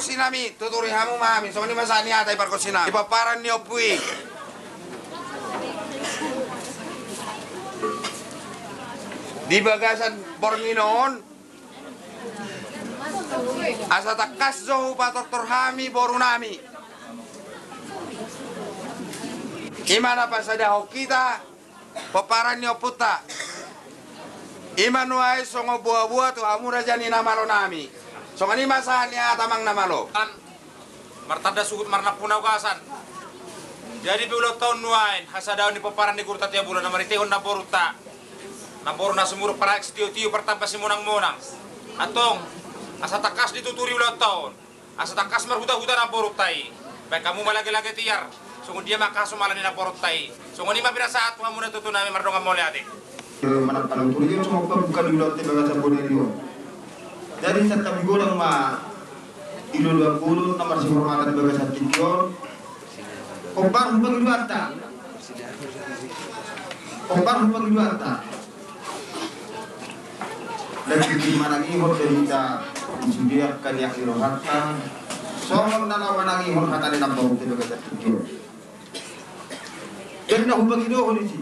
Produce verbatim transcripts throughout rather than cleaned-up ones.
Sinami, tuturi hamu ma hami, songon i ma sahat ni hata i pargonsinami. Di pomparan ni ompu i. Di bagasan borngin on, asa tangkas jo hupatortor hami borunami. I ma na pasadahon hita pomparan ni ompunta. I ma nuaeng songon boaboa tu hamu raja ni na malonami. Songon i ma sahat ni hata, amang na malo. Martanda suhut marnampuna ugasan. Jadi pe ulaonta on nuaeng hasadaon ni pomparan ni Guru Tatiabu na marhitehon namborunta. Namboru na sumurung paraek, sitio-tio, partamba simonang-monang. Antong, asa tangkas dituturi ulaonta on. Asa tangkas marhuta-huta namborunta i. Baen hamu ma lage-lage tiar. Songon dia ma angka hasombalan ni namborunta i. Songon i ma pinasahat tu hamu na tutu nami, mardongan mauliate. Manang panuturion songon pambuka ni ulaonta di bagasan bodari on. Jadi santabi godang ma di loloan bolon na marsihormatan di bagasan tingki on. Hombar hu pangidoanta. Hombar hu pangidoanta. Daging manangihon do hita di sude angka niak ni rohanta. Songon na laho manangihon hata ni namborunta di bagasan tingki on. Jadi na hupangidohon i si.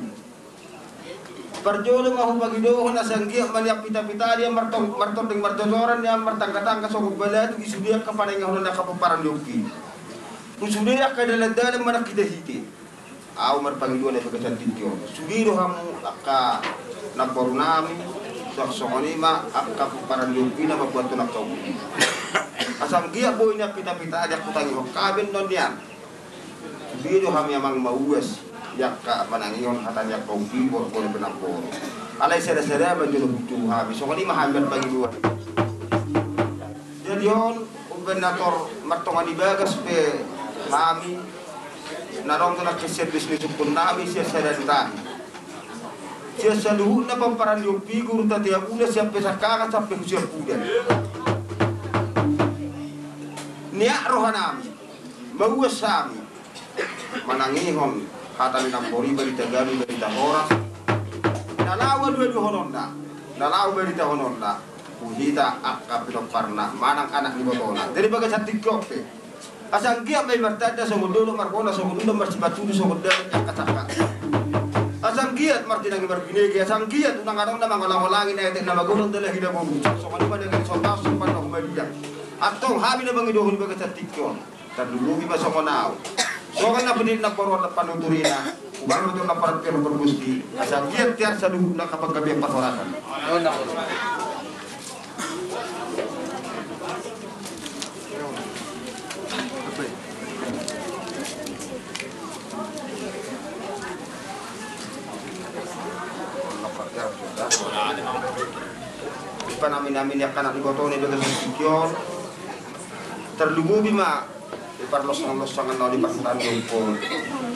Parjolo ma hupangidohon asa anggiat ma nian pita-pita nian martong-, martonding marjojoran nian martangga-tangga songon baladu di sude angka panangihon ni angka pomparan ni ompu i. Tu sude angka dalan-dalan manang hita-hita. Ahu marpangidoan di bagasan tingki on. Sude do hamu angka namborunami, suang songon i ma angka pomparan ni ompu i na mambuathon angka ompu i. Asa anggiat boi nian pita-pita nian hutangihon hami annon nian. Sude do hami amang mauas di angka manangihon hata ni angka ompu i, boru-boru pe namboru. Alai sada-sada ma jolo hutubu hami, songon i ma hami marpangidoan. Jadi on, umbaen na tor martonga ni bagas pe hami, na adong do nangkin sian bisnis ni sungkunnami, sian sada ni tahi. Sian saluhutna pomparan ni ompu i, Guru Tatiabuna, sian Pesangkangan sampe tu Siampudan. Niak rohanami. Mauas hami manangihon hata ni namboru i, barita gabe, barita horas. Na laho alu-aluhononna, na laho baritahononna tu hita angka pinomparna manang anak ni ibotona. Jadi bagasan tingki on pe, asa anggiat ma i martanda songon dolok marbona, songon undang marsipatudu, songon dalan ni angka sangkapna. Asa anggiat martinangi marbinege, asa anggiat unang adong na mangolang-olangi na etek na magodang, dalahi na boru. Songon i ma daging somba, somba na humaliang. Antong hami na mangidohon di bagasan tingki on. Tarlumobi ma songon ahu, songon na pinillit namboru on na panuturina. Hubaen ma tu na parhatian pargusti, asa anggiat tiar saluhutna angka panggabean parhorasan. Panami-nami ni angka anak ni ibotona di bagasan tingki on. Tarlumobi ma di parlosang-losangan na uli parhutaan ni ompu on.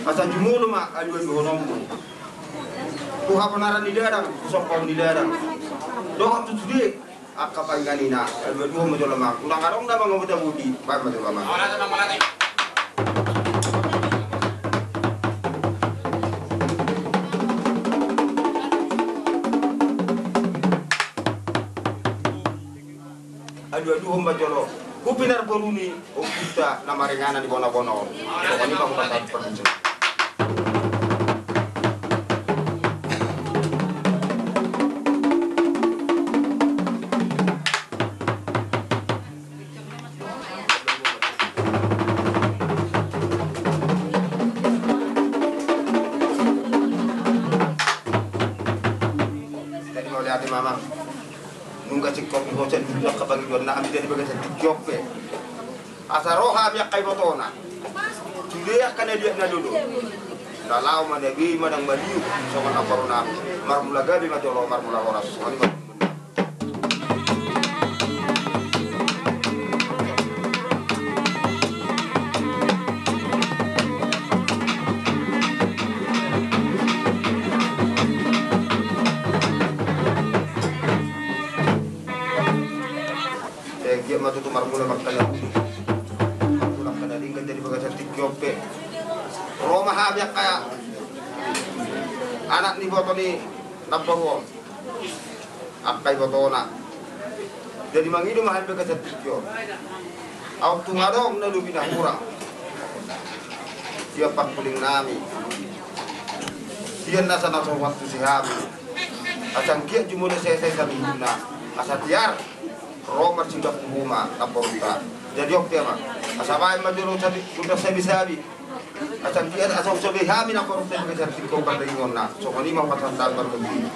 Asa jumolo ma alu-aluhononmu tu haponaran ni ladang, tu sombaon ni ladang, dohot tu sude angka panginganina. Alu-aluhon ma jolo amang, unang adong na mangabota boti, baen ma jolo amang. Alu-aluhon ma jolo tu pinarboru ni ompunta na maringanan di bona-bona on. Songon i ma hupasahat parmusik. Jadi mauliate ma amang. Nunga singkop ni hosa di angka pangidoannami di bagasan tingki on pe. Asa ro hami angka ibotona, sude angka na liat na lolo, na laho manabei manang maliuk songon na parunami. Marmula gabe ma jolo, marmula horas. Songon i ma. Eh, anggiat ma tutu marmula mangkana uli, marmula mangkana denggan di bagasan tingki on pe. Ro ma hami angka anak ni iboto ni namboru on, angka ibotona. Jadi mangido ma hami bagasan tingki on. Aut tung adong na lobi na hurang. Sian pangkuling nami. Sian nasa na so huantusi hami. Asa anggiat jumolo sese saminggunna. Asa tiar. Ro marsiuda huma na porta. Jadi oke ma. Asa baen ma jolo sabi. Udah sabi-sabi. Asa anggiat asa usabe hami na porta. Bagasan tingki on pardaingonna. Songon i ma pasan dan pardaingonna.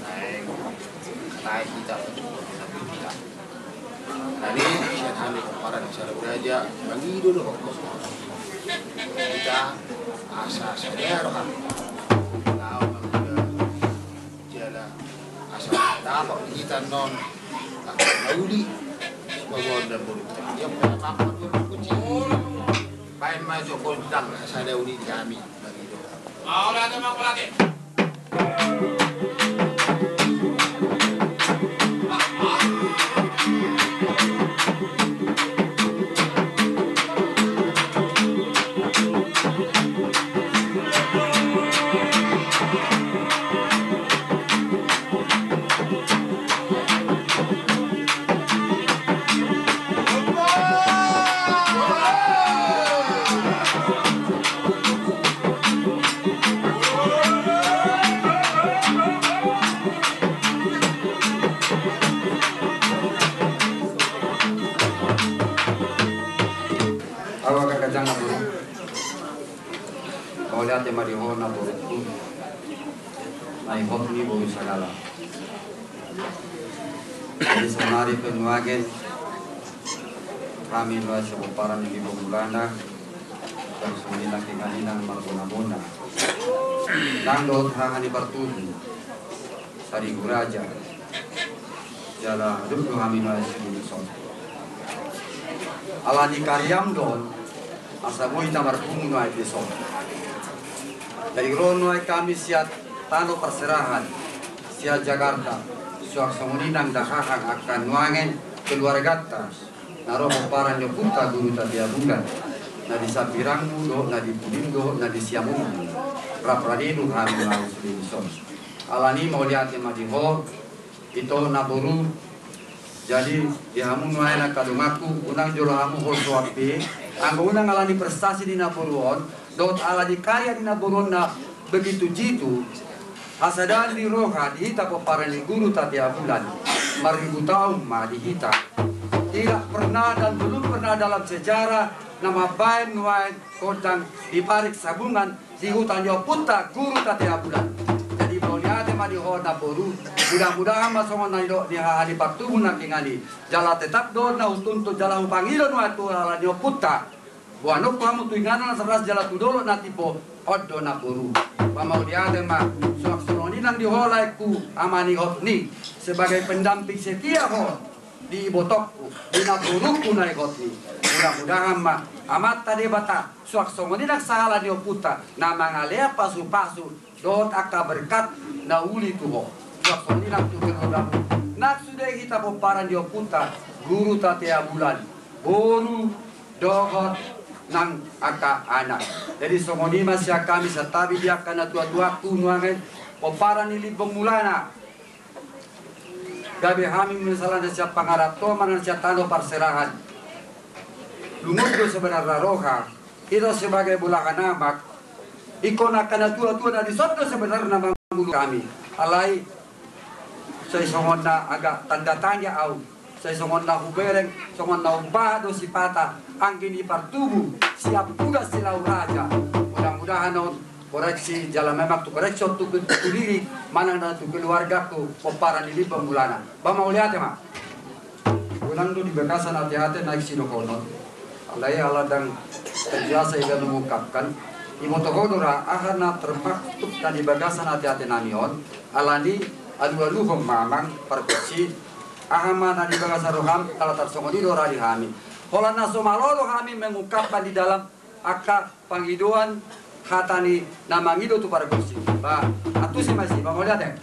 Naeng, naeng hita. Nari, sian hami pomparan ni Sada Raja, mangido do hot hot. Hita, asa sadar hami. Lao mangido, jala, asa dapot hita non, asa nauli, sebagai dan boru. Ia pernah apa, boru kunci. Baen ma jo gondang, asa nauli di hami, mangido. Mau lagi, mau lagi. Awa kakajang na boru. Mauliate ma di ho na boru. Na ihot ni boru sagala. Jadi saonari pe nuaeng hami nuaeng sian pomparan ni Limbong Mulana, suang songon i nangkin hami nang marbonabona. Nang dohot haha ni partubu, Sarigu Raja. Jala hadup do hami nuaeng sian dison. Ala ni kariam do on, asa boi na marpungu nuaeng dison. Jadi ro nuaeng hami sian tano parserahan, sian Jakarta, suang songon i nang dahahang angka nuaeng keluarganta, na ro pomparan ni ompunta Guru Tatea Bulan, na di Sambirangmu dohot na di Pulim dohot na di Siamunmu. Rap rade do hami nuaeng sude dison. Ala ni mauliate ma di ho, ito na boru. Jadi di hamu nuaeng angka donganku, unang jolo hamu holsoan be, anggo unang ala ni prestasi ni na boru on, dohot ala ni karya ni na boru on na begitu jitu, hasadaon ni roha di hita pomparan ni Guru Tatea Bulan, marribu taon ma di hita. Tidak pernah dan belum pernah dalam sejarah na mambaen nuaeng gondang di parik sabungan di huta ni ompunta Guru Tatea Bulan. Jadi mauliate ma di ho na boru, mudah-mudahan ma songon na nidok ni haha ni partubu nangkin hami, jala tetap do na hutuntun jala hupangido nuaeng tu ala ni ompunta. Boanonku hamu tu inganan na cerdas jala tu dolok na timbo, on do na boru. Ba mauliate ma, suang songon i nang di ho laengku, ama ni hot ni, sebagai pendamping setia ho di ibotongku, di na borungku na ihot ni. Mudah-mudahan ma Amanta Debata, suang songon i nang sahala ni ompunta, na mangalean pasu-pasu dohot angka berkat na uli tu ho. Suang songon i nang tu keluargamu, nang sude hita pomparan ni ompunta Guru Tatea Bulan, boru dohot nang angka anak. Jadi songon i ma sian hami, santabi di angka natua-tuaku nuaeng, pomparan ni Limbong Mulana. Gabe hami misalna sian pangarantoan manang sian tano parserahan. Lungun do sebenarna roha, hita sebagai bolahan amak, ingkon angka natua-tua na dison do sebenarna mangulahon hami. Alai, sai songon na agak tanda tanya au, sai songon na hubereng, songon na umbahen do sipata, anggi ni partubu, siap uda silau raja. Mudah-mudahan on, Koreksi jala memang tu koreksi on tu, tu diri manang na tu keluargaku pomparan ni limba mulana. Ba mauliate ma. Unang do di bagasan ateate naeng sidohonon. Alai ala ndang terbiasa iba mengungkapkan. Iboto ho do ra aha na termaktub na di bagasan ateate nami on. Alani alualuhon ma amang pargonsi. Aha ma na di bagasan roham ala tarsongon i do ra di hami. Holan na so malo do hami mengungkapkan di dalam angka pangidoan hata ni na mangido tu pargonsi. Ba, antusi ma disi, ba mauliate.